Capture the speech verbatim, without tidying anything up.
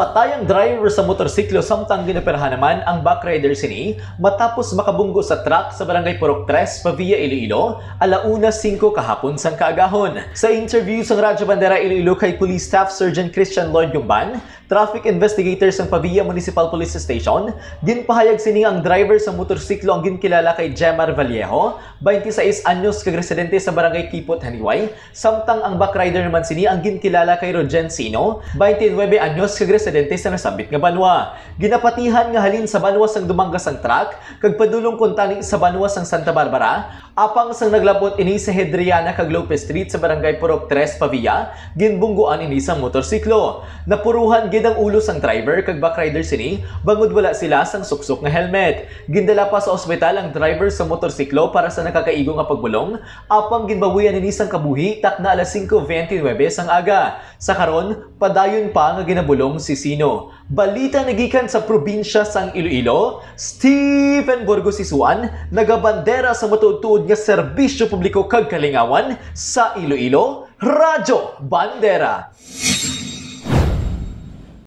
Patay ang driver sa motorsiklo samtang ginoperahan naman ang backrider sini matapos makabunggo sa truck sa Barangay Purok Tres, Pavia, Iloilo, ala una singko kahapon sang kaagahon. Sa interview sang Radyo Bandera Iloilo kay Police Staff Sergeant Christian Lloyd Gumban, traffic investigator sang Pavia Municipal Police Station, ginpahayag sini ang driver sa motorsiklo ang ginkilala kay Jemar Vallejo, twenty-six anyos kag residente sa Barangay Kipot, Haniway, samtang ang backrider naman sini ang ginkilala kay Rogen Sino, twenty-nine anyos kag residente sa nasambit nga banwa. Ginapatihan nga halin sa banwa sang Dumangas ang truck kag padulong kuntani sa banwa sang Santa Barbara, apang sang naglabot ini sa Hedriana kag Lopez Street sa Barangay Purok Tres, Pavia, ginbungguan ini sang motorsiklo. Napuruhan gid ang ulo sang driver kag backrider sini bangod wala sila sang suksok nga helmet. Gindala pa sa ospital ang driver sa motorsiklo para sa nakakaigo nga pagbulong, apang ginbawian ini sang kabuhi takna alas singko bente nuebe sang aga. Sa karon, padayon pa nga ginabulong si Sino. Balita nagikan sa probinsya sang Iloilo, Steven Burgos Isuan, nagabandera sa matuod-tuod nga serbisyo publiko kag kalingawan sa Iloilo, Radyo Bandera.